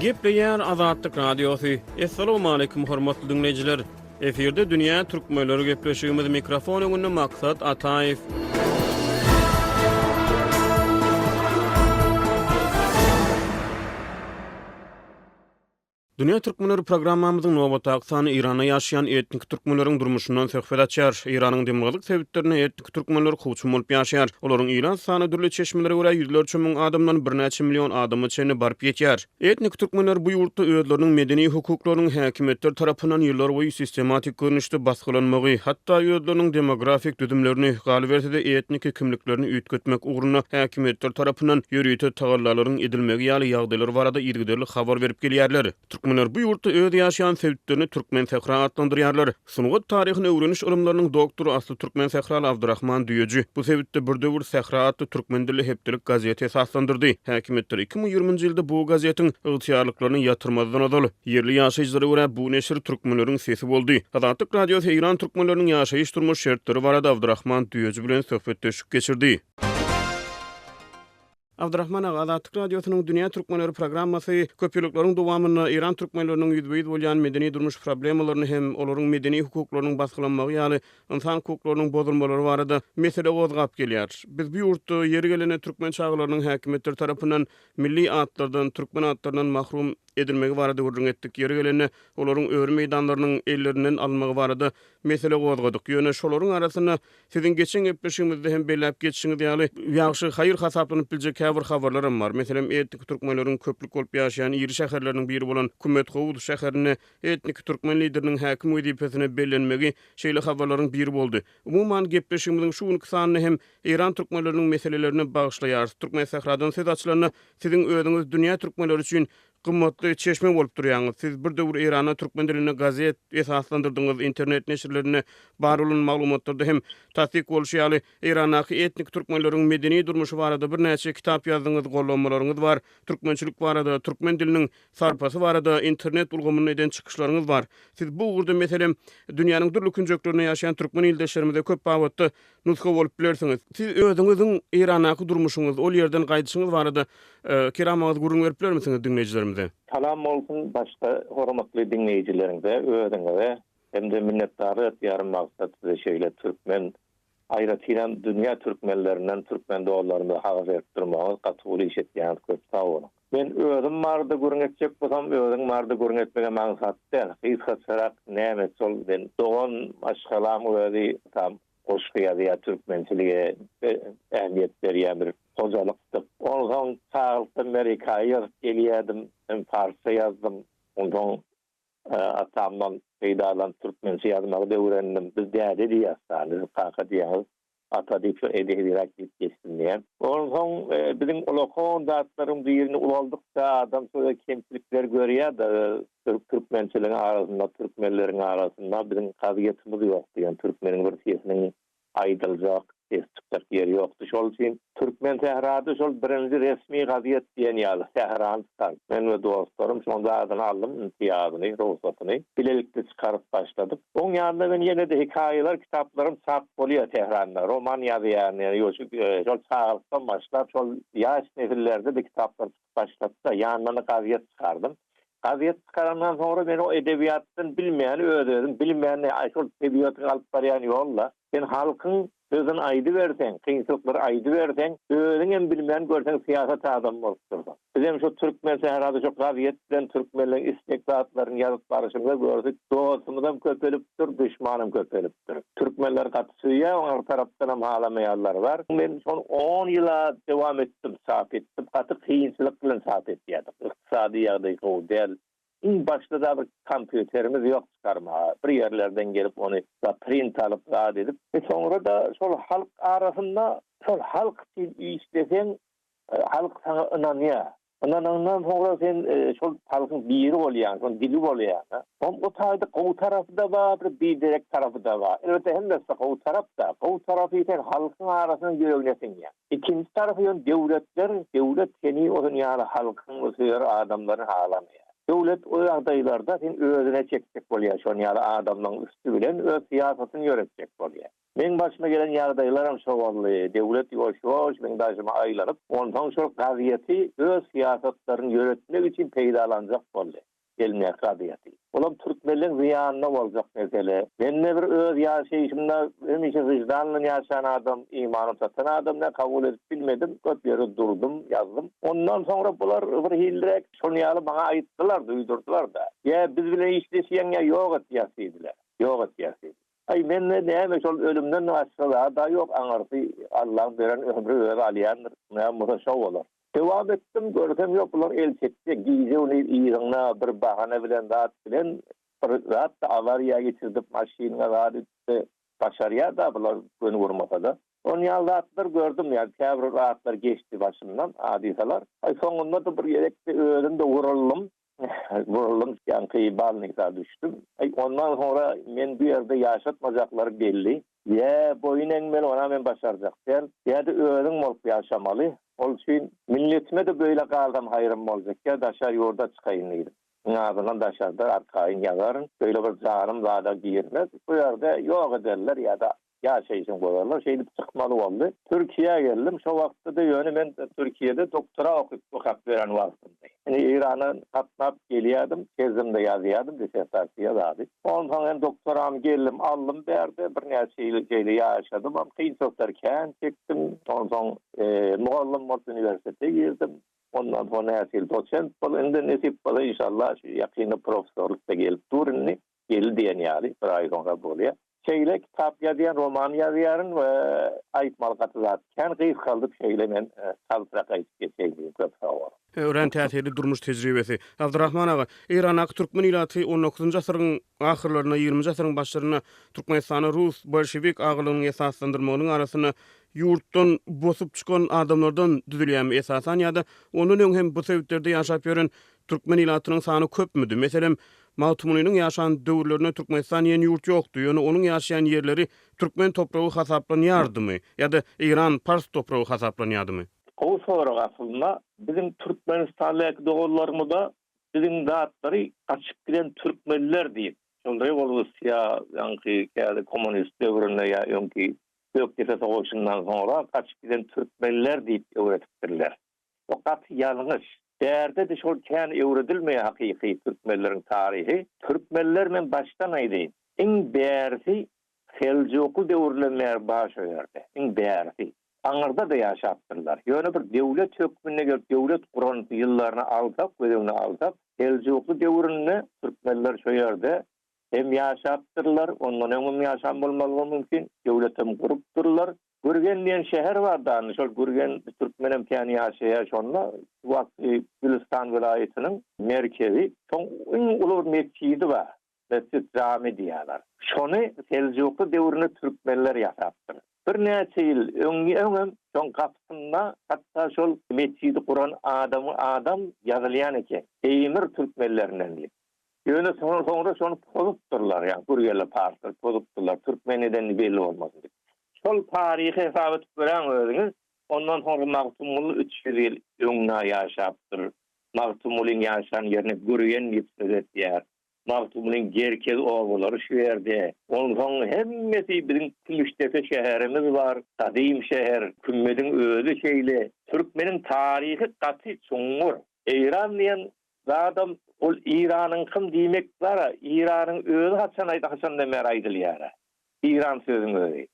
Gepleýär Azatlyk Radiosy. Assalamualaikum hormatly diňleýjiler. Efirde dünýä türkmenleri gepleşigimiz mikrofon öňünde Maksat Ataýew. Dünýä türkmenleri programmamyzyň nobatdaky sany Eýranda ýaşaýan etniki türkmenleriň durmuşyndan söhbet açýar. Eýranyň demirgazyk sebitlerinde etniki türkmenler kowçum bolup ýaşaýar. Olaryň ilat sany dürli çeşmelere görä ýüzlerçe müň adamdan birnäçe million adama çenli baryp ýetýär. Etniki türkmenler bu ýurtda özleriniň medeni hukuklarynyň häkimiýetler tarapyndan ýyllarboýy sistematik görnüşde basgylanmagy, hatda özleriniň demografik düzümlerini, galyberse-de etniki kimliklerini üýtgetmek ugrunda häkimiýetler tarapyndan ýörite tagallalaryň edilmegi ýaly ýagdaýlar barada yzygiderli habar berip gelýärler. Türkmenler bu ýurtda öz ýaşaýan sebitlerini Türkmensähra atlandyrýarlar. Sungat taryhyny öwreniş ylymlarynyň doktory asly türkmensähraly Abdyrahman Düýeji bu sebitde bir döwür Sähra atly türkmen dilli hepdelik gazeti esaslandyrdy. Häkimiýetler 2020-nji ýylda bu gazetiň ygtyýarlyklaryny ýatyrmazdan ozal, ýerli ýaşaýjylara görä bu neşir türkmenleriň sesi boldy. Azatlyk Radiosy eýran türkmenleriniň ýaşaýyş-durmuş şertleri barada Abdyrahman Düýeji bilen söhbetdeşlik geçirdi. Abdyrahman aga, Azatlyk Radiosynyň Dünýä türkmenleri programmasy köpýyllyklaryň dowamynda eýran türkmenleriniň ýüzbe-ýüz bolýan medeni-durmuş problemalaryny hem olaryň medeni hukuklarynyň basgylanmagy ýaly ynsan hukuklarynyň bozulmalary barada mesele gozgap gelýär. Biz bu ýurtda ýeri gelende türkmen çagalarynyň häkimiýetler tarapyndan milli atlardan, türkmen atlaryndan mahrum edilmegi barada gürrüň etdik, ýeri gelende olaryň öri meýdanlarynyň ellerinden alynmagy barada mesele gozgadyk. Ýöne şolaryň arasynda Siziň geçen gepleşigimizde hem belläp geçişiňiz ýaly, ýagşy, haýyr hasaplanyp biljek käbir habarlaram bar. Meselem, etniki türkmenleriň köplük bolup ýaşaýan iri şäherleriniň biri bolan Kümmethowuz şäherinde etniki türkmen lideriniň häkim wezipesine bellenmegi şeýle habarlaryň biri boldy. Umuman, gepleşigimiziň şu günki sanyny hem eýran türkmenleriniň meselelerine bagyşlaýarys. Türkmensähradan söz açylanda, siziň özüňiz dünýä türkmenleri üçin Gymmatly çeşme bolup durýaňyz. Siz bir döwür Eýranda türkmen dilinde gazet esaslandyrdyňyz, internet neşirlerinde bar bolan maglumatlarda hem tassyk bolşy ýaly, Eýrandaky etnik türkmenleriň medeni durmuşy barada birnäçe kitap ýazdyňyz, gollanmalaryňyz bar, türkmençilik barada, türkmen diliniň sarpasy barada internet ulgamynda eden çykyşlaryňyz bar. Siz bu ugurda, meselem, dünýäniň dürli künjeklerinde ýaşaýan türkmen ildeşlerimize köp babatda nusga bolup bilersiňiz. Siz özüňiziň Eýrandaky durmuşyňyz, ol ýerden gaýdyşyňyz barada Keram aga gürrüň berip bilermisiňiz diňleýjilerimize? Salam bolsun başda hormatly diňleýjileriňize, özüňize hem-de minnetdarlyk etýärin Maksat size şeýle türkmen, aýratynam dünýä türkmenlerinden türkmen dostlarymyza habar berip durmagyňyz gaty uly iş etýäňiz köp sag boluň. Men özüm barada gürrüň etjek bolsam, özüň barada gürrüň etmegem aňsat däl. Gysgaçarak näme şol men dogan maşgalam özi tam goşgy ýazýar, türkmençilige ähmiýet berýän bir hojalykdyk. Onsoň çagalykdan bäri hekaýa ýazyp gelýärdim, hem parsça ýazdym. Onsoň atamdan peýdalanyp türkmençe ýazmagy-da öwrendim. Biz däde diýýäris, siz kaka diýýäňiz. Ata diýip şo edebirak diýip geçdim diýen. Onsoň biziň ulakan zatlaryň birini ulaldykça adam şo kemçilikleri görýär-de, türkmençiligiň arasynda, türkmenleriň arasynda biziň gazetimiz ýok diýen, türkmeniň bir sesiniň aýdyljak, ses çykjak ýeri ýokdy. Şol üçin Türkmen sährada şol birinji resmi gazet diýen ýaly Sährany çykardyk. Men we dostlarym şoň zadyny aldym, ymtyýazyny, rugsatyny bilelikde çykaryp başladyk. Oň ýanynda men ýene-de hekaýalar kitaplarym çap bolýar Tähranda. Roman ýazýaryn, ýöne şol çagalykdan başlap şol ýaş nesillerde-de kitaplar çykyp başlady-da, ýanyndan-da gazet çykardym. Gazet çykarandan soňra men o edebiýatdan bilmeýän, öz-özüm bilmeýän, şol tebigatyň alyp barýan ýol-da. Sen halkyň sözüni aýdyberseň, kynçylyklary aýdyberseň, özüňem bilmän görseň syýasat adamy bolup dursuň. Bizem şu Türkmen sährada şu gazýet bilen türkmenleň isleg zatlaryny ýazyp baryşymyza görsek dostumyzam köpelipdir, duşmanam köpelipdir. Türkmenler gaty söýýär, oňa tarapdanam halamaýanlar bar. Men şony on ýyla dowam etdim, çap etdim. Gaty kynçylyk bilen çap etýärdik. Ykdysady ýagdaý gowy däl. Iň başda-da bir kompýuterimiz ýok çykarmaga. Bir ýerlerden gelip ony print alyp zat edip. Soňra-da şol halk arasynda şol halk üçin işleseň Halk saňa ynanýar. Ynanandan soňra sen şol halkyň biri bolýaň, şoň dili bolýaň. Oň o taýda gowy tarapy-da bar, bir biderek tarapy-da bar. Elbetde hemmesi-de gowy tarap-da. Gowy tarapy sen halkyň arasyna ýüregine siňýäň. Ikinji tarapy ýöne döwletler, döwlet seni onuň ýaly halkyň söýer adamlaryny halamaýar. Döwlet o ýagdaýlarda seni özüne çekjek bolýar, şon ýaly adamlaryň üsti bilen öz syýasatyny ýöretjek bolýar. Meň başyma gelen ýagdaýlaram şo boldy. Döwlet ýuwaş-ýuwaş meň daşyma aýlanyp, onsoň şol gazýeti öz syýasatlaryny ýöretmek üçin peýdalanjak boldy. Gelmek gazýeti. Olam türkmenleň zyýanyna boljak mesele. Mende bir öz ýaşaýşymda hemişe wyždan bilen ýaşan adam, imanyny satan adam däl, kabul edip bilmedim. Köp ýerde durdum, ýazdym. Ondan soňra bular bir hiliräk şol ýaly maňa aýtdylar, duýdurdylar-da. Ýa biz bilen işleşýäň ýa ýok etýäs diýdiler. Ýok etýäs diýdiler. Aý mende näme şol ölümden başga zad-a ýok, aňyrsy Allaň beren ömri özi alýandyr. Näme bolsa şo bolar. Dowam etdim, görsem ýok bular el çekjek, gije-gündiz yzyňda bir bahana bilen zat bilen bir zat-da awariýa geçirdip maşynyňa zat edip-de başarýar-da bular göni urmasa-da. Onuň ýaly zatlar gördüm, ýa käbir zatlar geçdi başymdan, hadysalar. Aý soňunda-da bir gezekde özüm-de uruldym. Uruldym, ýaňky balnisa düşdüm. Aý ondan soňra men bu ýerde ýaşatmajaklary belli. Ýa boýun egmeli, onam men başarjak däl. Ýa-da özüň bolup ýaşamaly. Ol üçin milletime-de beýle galsam haýrym boljak ýa daşary ýurda çykaýyn diýdim. Iň azyndan daşarda arkaýyn ýazaryn. Beýle bir janym zada girmez. Bu ýerde ýok ederler ýa-da ýaşaýşyny bozarlar. Şeýdip çykmaly boldy. Türkiýä geldim. Şo wagtda-da ýöne men Türkiýede doktora okyp okap ýören wagtymdy. Indi Eýrana gatnap gelýärdim. Tezimde ýazýardym, dissertasiýa zady. Onsoň hem doktoramy geldim, aldym bärde. Birnäçe ýyl şeýle ýaşadymam. Kynçylyklar kän çekdim. Onsoň mugallym bolup uniwersitete girdim. Ondan soň näçe ýyl dosent boldum. Indi nesip bolsa inşallah şu ýakynda professorlyk-da gelip dur indi. Geldi diýen ýaly, bir aý soňra bolýar. Şeýle kitap ýazýan, roman ýazýaryn we aýtmaly gaty zat kän. Gysgaldyp şeýle men çaltrak aýdyp geçeýin diýdim. Köp sag boluň. Örän täsirli durmuş tejribesi. Abdyrahman aga, Eýrandaky türkmen ilaty on dokuzynjy asyryň ahyrlarynda, ýigriminji asyryň başlarynda Türkmenistanda rus bolşewik agalygynyň esaslandyrmagynyň arasynda ýurtdan bosup çykan adamlardan düzülýärmi esasan ýa-da ondan öň hem bu sebitlerde ýaşap ýören Türkmen ilatynyň sany köpmüdi? Meselem, Magtymgulynyň ýaşan döwürlerinde Türkmenistan diýen ýurt ýokdy, ýöne onuň ýaşaýan ýerleri türkmen topragy hasaplanýardymy ýa-da Eýran, pars topragy hasaplanýardymy? Gowy sorag aslynda biziň Türkmenistandaky doganlarymyza biziň zatlary gaçyp giden türkmenler diýip şol rewolwsiýa ýaňky täze kommunist döwründe ýa öňki Gökdepe sowaşyndan soňra gaçyp giden türkmenler diýip öwredipdirler. Bu gaty ýalňyş. Bärde-de şol kän öwredilmeýär hakyky türkmenleriň taryhy. Türkmenler men başdan aýdaýyn. Iň bärisi Seljukly döwründen bäri bar şo ýerde. Iň bärisi. Aňyrda-da ýaşapdyrlar. Ýöne bir döwlet hökmünde gelip döwlet guran ýyllaryny alsak, göz öňüne alsak, Seljukly döwründe türkmenler şo ýerde hem ýaşapdyrlar, ondan öňem ýaşan bolmalygy mümkin, döwletem gurupdyrlar. Gürgen diýen şäher bar dany, şol Gürgen türkmenem kän ýaşaýar şonda, şu wagtky Gülüstan welaýatynyň merkezi. Şoň iň uly bir metjidi bar, Mesjit Jamy diýýärler. Şony Seljukly döwründe türkmenler ýasapdyr. Birnäçe ýyl öňem şoň gapysynda hatda şol metjidi guran adamyň adam ýazylýan eken, Eýmir türkmenlerinden diýip. Ýöne soňra şony pozupdyrlar, ýagny Gürgenli parslar pozupdyrlar, türkmen edeni belli bolmasyn diýip. Şol taryhy hesap edip göräň özüňiz, ondan soňra Magtymguly 300 ýyl öňňä ýaşapdyr. Magtymgulyň ýaşan ýerine Gürgen diýip söz etýär. Magtymgulyň gerkez obalary şu ýerde. Onsoň hemmesi biziň Kümüşdepe şäherimiz bar, gadym şäher, kümmediň özi şeýle. Türkmeniň taryhy gaty çuňňur. Eýran diýen Zadam ol Iranyňkym diýmek bara Iranyň özi haçan aýdy haçandan bäri aýdylýara. Iran sözüň özi.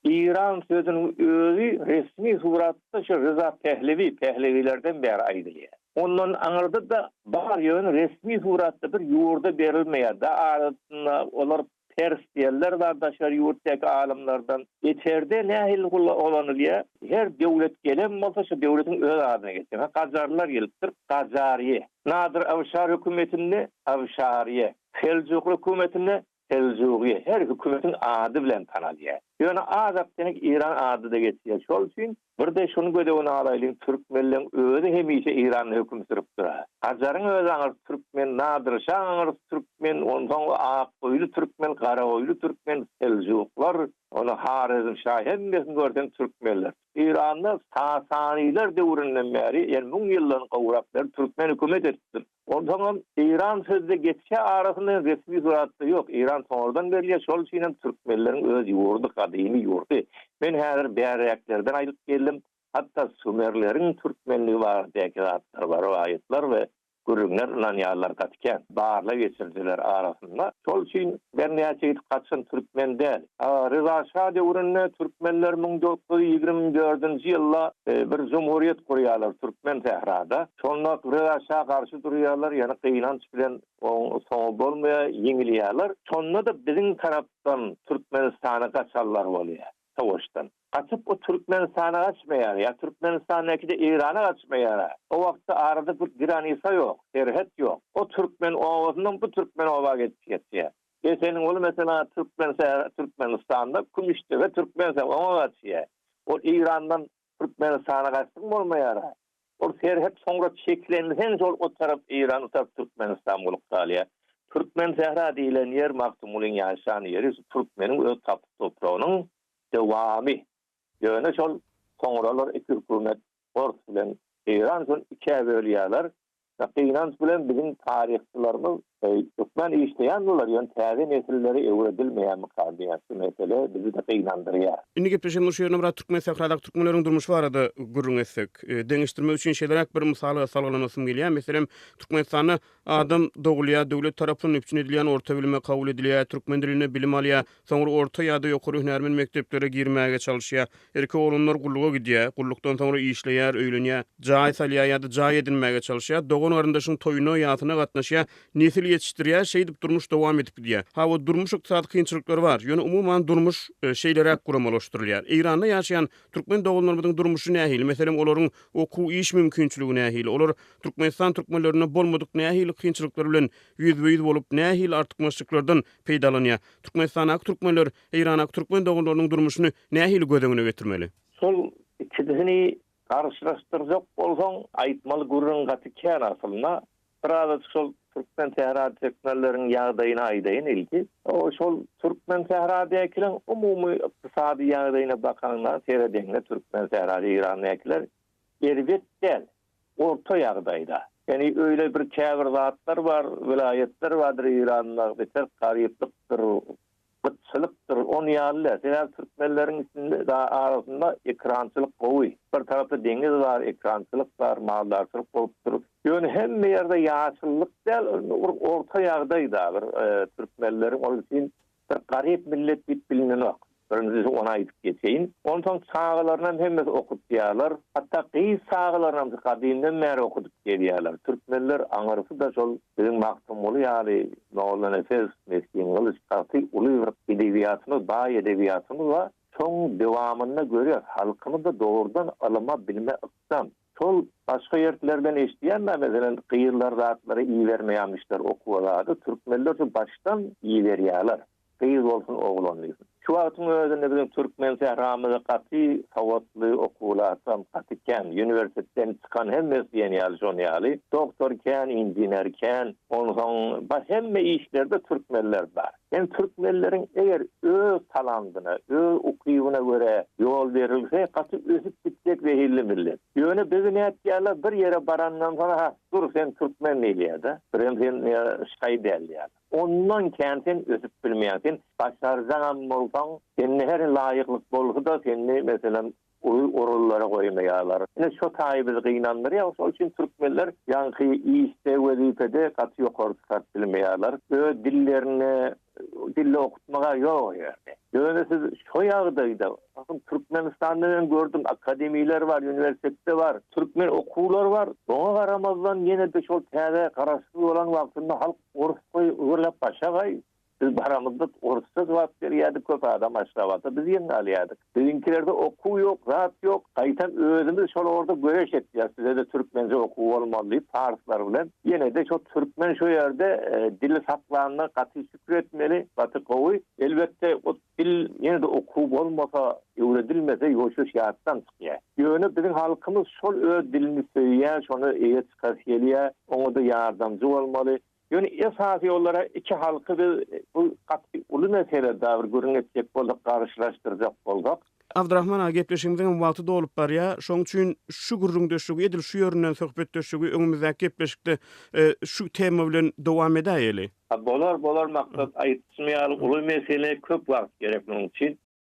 Iran sözüniň özi resmi suratda şu Ryza Pehlewi, Pehlewilerden bäri aýdylýar. Ondan aňyrda-da bar ýöne resmi suratda bir ýurda berilmeýär da arasynda olar Pers diýenler bar daşary ýurtdaky alymlardan. Içerde nähili ulanylýar? Her döwlet gelen bolsa şo döwletiň öz adyna geçýär. Meselem Gajarlar gelipdir, Gajaryýe. Nadyr Awşar hökümetinde Awşaryýe. Seljukly hökümetinde Seljugyýe. Her hökümetiň ady bilen tanalýar. Ýöne azak-tenek Eýran ady-da geçýär. Şol üçin Bir-de şuny göz öňüne alaýlyň, türkmenleň özi hemişe Eýranda höküm sürüpdir-ä. Gajaryň özi aňyrsy türkmen, Nadyr şaň aňyrsy türkmen, onsoň Akgoýly türkmen, Garagoýly türkmen, Seljuklar, ony Horezm şa hemmesini görseň türkmenler. Eýranda Sasanylar döwründen bäri, ýani müň ýyldan gowrak bäri türkmen hökümet edipdir. Onsoňam Eýran sözde geçýär arasynda resmi suratda ýok. Eýran soňradan berilýär. Şol üçinem türkmenleriň öz ýurdy, gadymy ýurdy. Men häzir bärräklerden aýdyp geldim. Hatda sumerleriň türkmenligi baradaky zatlar bar, rowaýatlar we gürrüňler ynanýanlar gaty kän. Barlag geçirijiler arasynda. Şol üçin birnäçe gidip gaçan türkmen däl. Ryza şa döwründe türkmenler 1924-nji ýylda bir jumhuriýet gurýarlar türkmen sährada. Şonda Ryza şa garşy durýarlar, ýöne gynanç bilen oň soňy bolmaýar, ýeňilýärler. Şonda-da biziň tarapdan Türkmenistana gaçanlar bolýar savaşdan. Gaçyp o Türkmenistana gaçmaýar, ýa Türkmenistandaky-de Eýrana gaçmaýar. O wagtda arada bir granisa ýok, serhet ýok. O türkmen obasyndan bu türkmen oba geçip geçýär. Eseniň mesela türkmen Türkmenistanda Kümüşdege türkmen oňa gaçýar. Ol Eýrandan Türkmenistana gaçsyn bolmaýar. Ol serhet soňra çekilensoň şol o tarap Eýran o tarap Türkmenistan bolup galýar. Türkmen sähra diýlen ýer Magtymgulyň ýaşan ýeri türkmeniň öz tapyp topragynyň dowamy. Ýöne şol soňralar iki hökümet ors bilen Eýran şol ikä bölýärler. Gynanç bilen biziň taryhçylarymyz hökman işleýändirler, ýöne täze nesillere öwredilmeýärmika diýýän şu mesele bizi-de gynandyrýar. Indi gepleşigimiziň şu ýerinde biraz türkmen sähradaky türkmenleriň durmuşy barada gürrüň etsek. Deňeşdirmek üçin şeýleräk bir mysala salgylanasym gelýär. Meselem, Türkmenistanda adam dogulýar, döwlet tarapyndan üpjün edilýän orta bilime kabul edilýär, türkmen dilinde bilim alýar, Soňra orta ýa-da ýokary hünärmen mekdeplere girmäge çalyşýar. Erkek oglanlar gulluga gidýär. Gullukdan soňra işleýär, öýlenýär. Jaý salýar ýa-da jaý edinmäge çalyşýar. Dogan-garyndaşyň toýuna, ýasyna gatnaşýar. Nesil ýetişdirýär. Şeýdip durmuş dowam edip gidýär. Hawa, durmuş-ykdysady kynçylyklar bar. Ýöne umuman durmuş şeýleräk guramalaşdyrylýar. Eýranda ýaşaýan türkmen doganlarymyzyň durmuşy nähili? Meselem, olaryň okuw, iş mümkinçiligi nähili? Olar Türkmenistan türkmenlerinde bolmadyk nähili kynçylyklar bilen ýüzbe-ýüz bolup, nähili artykmaçlyklardan peýdalanýar. Türkmenistandaky türkmenler Eýrandaky türkmen doganlarynyň durmuşyny nähili göz öňüne getirmeli? Şol ikisini garşylaşdyrjak bolsaň, aýtmaly gürrüň gaty kän aslynda. Birazajyk şol türkmen sähra türkmenleriň ýagdaýyny aýdaýyn ilki. Şol türkmen sähradäkileriň umumy ykdysady ýagdaýyna bakaňda, seredeňde türkmen sährada Eýrandäkiler erbet däl. Orta ýagdaýda. Ýani öýle bir käbir zatlar bar, welaýatlar bardyr Eýranda beter garyplykdyr, gytçylykdyr, on ýaly däl. Sebäbi türkmenleriň içinde arasynda ekrançylyk gowy. Bir tarapda deňiz bar, ekrançylyk bar, maldarçylyk bolupdyr. Ýöne hemme ýerde ýaşyllyk däl, bir orta ýagdaýda bir türkmenleriň ol üçin Bir garyp millet diýip bilinenok. Birinjisi ony aýdyp geçeýin. Onsoň çagalarynam hemmesi okutýarlar. Hatda gyz çagalarynam şu gadymdan bäri okudyp gelýärler. Türkmenler aňyrsy-da şol biziň Magtymguly ýaly, Mollanepes, Mesgingylyç gaty uly bir edebiýatymyz, baý edebiýatymyz bar. Şoň dowamynda görýäs, halkymyz-da dogrudan ylyma, bilime ykjam. Şol başga ýertlerden eşidýän-dä, meselem, gyzlar zatlary ibermeýärmişler okuwa zady, türkmenler şu başdan iberýärler, gyz bolsun, oglan diýsin. Şu wagtyň özünde biziň türkmen sähramyzda gaty sowatly okuwly adam gaty kän, uniwersitetden çykan hemmesi diýen ýaly şon ýaly, doktor kän, inžener kän, onsoň hemme işlerde türkmenler bar. Hem türkmenleriň eger öz talandyna, öz ukybyna görä ýol berilse, gaty ösüp gitjek zehilli millet. Ýöne bizi nätýärler, bir ýere barandan soň, ha, dur sen türkmen diýilýär-de, birem sen şaý däl diýýärler. Ondan kän sen ösüp bilmeýäň. Sen başarjaňam bolsaň, sende her laýyklyk bolsa-da, seni, meselem, uly orunlara goýmaýarlar. Ine şo taýy bizi gynandyrýar. Şol üçin türkmenler ýaňky işde, wezipede gaty ýokary çykaryp bilmeýärler. Öz dillerinde dilde okutmaga ýok o ýerde. Ýöne siz şo ýagdaýda, bakyn Türkmenistanda men gördüm, akademiler bar, uniwersitetde bar, türkmen okuwlary bar. Oňa garamazdan ýene-de şol täze garaşsyz bolan wagtynda halk orusça gürläp başagaý. Biz baramyzda orsça jogap berýärdik, köp adam Aşgabatda biz geň galýardyk. Biziňkilerde okuw ýok, zat ýok, gaýtam özümiz şol orda göreş etýäs, bize-de türkmençe okuw bolmaly diýip parslar bilen. Ýene-de şo türkmen şo ýerde dili saklanyna gaty şükür etmeli, gaty gowy. Elbetde o dil ýene-de okuw bolmasa, öwredilmese ýuwaş-ýuwaş ýatdan çykýar. Ýöne biziň halkymyz şol öz dilini söýýär, şona eýe çykasy gelýär, oňa-da ýardamjy bolmaly. Ýöne esasy olara iki halky biz bu gaty uly mesele da bir gürrüň etjek bolsak garşylaşdyrjak bolsak. Abdyrahman aga gepleşigimiziňem wagty dolup barýar. Şoň üçin şu gürrüňdeşligi edil şu ýerinden söhbetdeşligi öňümizdäki gepleşikde şu tema bilen dowam edäýeli. Bolar bolar Maksat aýtşym ýaly uly mesele köp wagt gerek munuň üçin.